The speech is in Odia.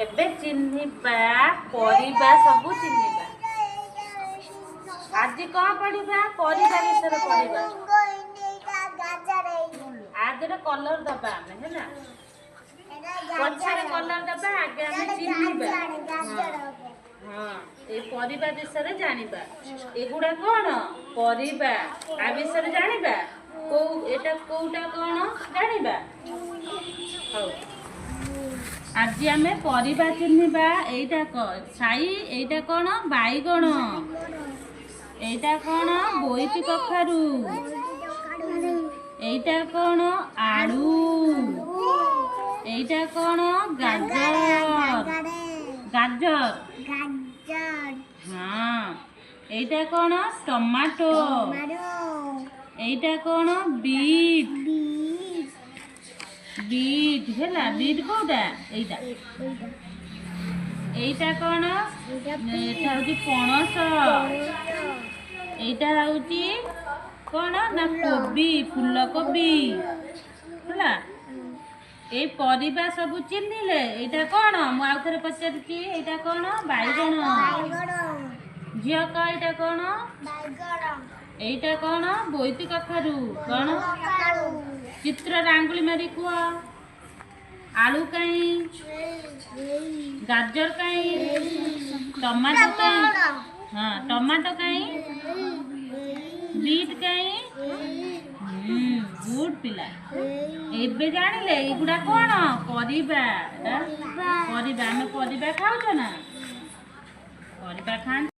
ଏବେ ଚିହ୍ନିବା, ପରିବା ସବୁ ଚିହ୍ନିବା। ଆଜି କଣ ପଢିବା? ପରିବା ବିଷୟରେ ପଢିବା। ଆ ଦେହରେ କଲର ଦବା ଆମେ, ହେଲା? ପଛରେ କଲର ଦବା, ଆଗେ ଆମେ ଚିହ୍ନିବା। ହଁ, ଏଇ ପରିବା ବିଷୟରେ ଜାଣିବା। ଏଗୁଡା କଣ ପରିବା, ଆ ବିଷୟରେ ଜାଣିବା। କୋଉ ଏଟା, କୋଉଟା କଣ ଜାଣିବା। ହଉ, ଆଜି ଆମେ ପରିବା ଚିହ୍ନିବା। ଏଇଟା ସାଇ, ଏଇଟା କଣ? ବାଇଗଣ। ଏଇଟା କଣ? ବୋଇତି କଖାରୁ। ଏଇଟା କଣ? ଆଳୁ। ଏଇଟା କଣ? ଗାଜର। ଗାଜର, ହଁ। ଏଇଟା କଣ? ଟମାଟୋ। ଏଇଟା କଣ? ବିଟ୍। ବିଟ୍ ହେଲା, ବିଟ୍ କୋଉଟା? ଏଇଟା। ଏଇଟା କଣ? ଏଇଟା ହଉଛି ପଣସ। ଏଇଟା ହଉଛି କଣ ନା କୋବି, ଫୁଲକୋବି। ହେଲା, ଏଇ ପରିବା ସବୁ ଚିହ୍ନିଲେ। ଏଇଟା କଣ? ମୁଁ ଆଉ ଥରେ ପଚାରୁଛି, ଏଇଟା କଣ? ବାଇଗଣ। ଝିଅ କହ, ଏଇଟା କଣ? ଏଇଟା କଣ? ବୋଇତି କଖାରୁ। କଣ? ଚିତ୍ରରେ ଆଙ୍ଗୁଳି ମାରି କୁହ। ଆଳୁ କାଇଁ? ଗାଜର କାଇଁ? ଟମାଟୋ କାଇଁ? ହଁ, ଟମାଟୋ କାଇଁ? ବିଟ୍ କାଇଁ? ଗୁଡ୍ ପିଲା। ଏବେ ଜାଣିଲେ ଏଇଗୁଡ଼ା କଣ ପରିବା। ଏଟା ପରିବା। ଆମେ ପରିବା ଖାଉଛ ନା? ପରିବା ଖାଆନ୍ତି।